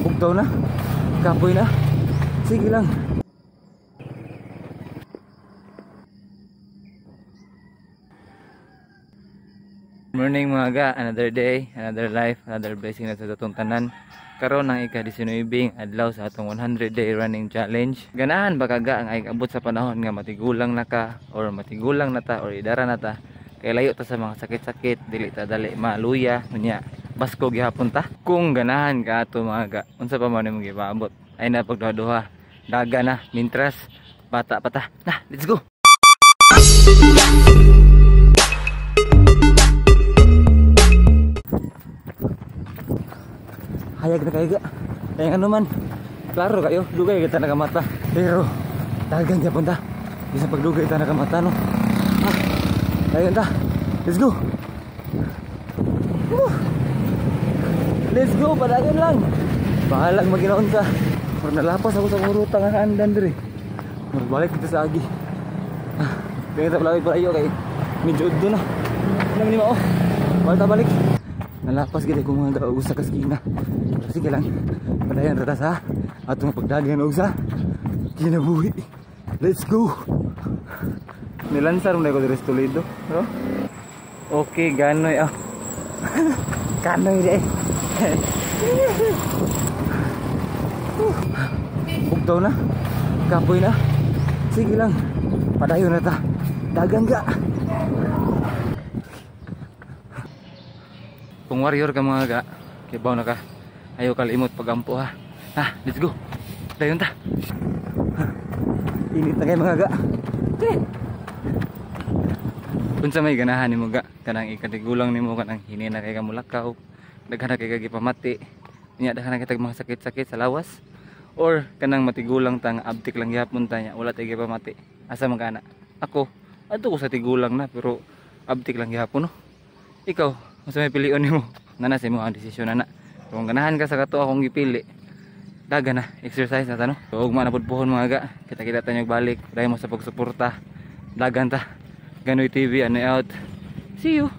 Bugtaw na. Kapoy na. Sige lang. Morning mga ga, another day, another life, another blessing na sa atong tanan. Karon ang ika-19 adlaw sa atong 100 day running challenge. Ganahan ba ka ga ang abot sa panahon nga matigulang na ka or matigulang na ta or idara na ta, kay layo ta sa mga sakit-sakit, dili ta dali maluya, unya basko gihapon ta. Kung ganahan ka ato mga ga, unsa pa man imong gipaabot? Ay na pagduha-duha, daga na, mintras bata pa ta. Na, let's go. Hayag na kayo ga. Kaya ano man, klaro kayo, dugay kita nakamata. Pero dagan gyapon ta. Bisan pagdugay ta nakamata no. Ah, dayon ta. Let's go. Woo. Let's go, padayon lang. Bahalag maginaon ta. Pero nalapas ako sa ruta nga andan diri. Magbalik dito sa agi. Ah, kaya ta palagi palayo kay medyo udto na. Nang ni mao. Balik ta balik. Nalapas gid ko mga gaog sa kaskina. Pero sige lang, padayon ra ta sa atong pagdagan og sa kinabuhi. Let's go. Nilansar mo na ko diri sa Toledo, no? Okay, ganoy ah. Kanoy di. Bugtaw na. Kapoy na. Sige lang, padayon na ta. Dagan ga. Kung warrior ka mga ga, kibaw na ka. Ayaw kalimot pagampo ha. Ha, let's go. Dayon ta. Init na kayo mga ga. Unsa may ganahan nimo ga, kanang ikatigulang nimo, kanang hini na kay ka mulakaw, daghan na kay ka gipamati, nya daghan na kay tag mga sakit-sakit sa lawas, or kanang matigulang ta nga abtik lang gihapon ta nya wala tay gipamati. Asa man ka ana? Ako, adto ko sa tigulang na pero abtik lang gihapon no. Ikaw, unsa may pilion nimo? Nana sa imo ang desisyon ana. Kung ganahan ka sa kato akong gipili, daga na, exercise na ta no. So, ugma na pud puhon mga ga. Kita-kita ta nyog balik. Dahil mo sa pagsuporta. Dagan ta. Ganoy TV, ano out. See you.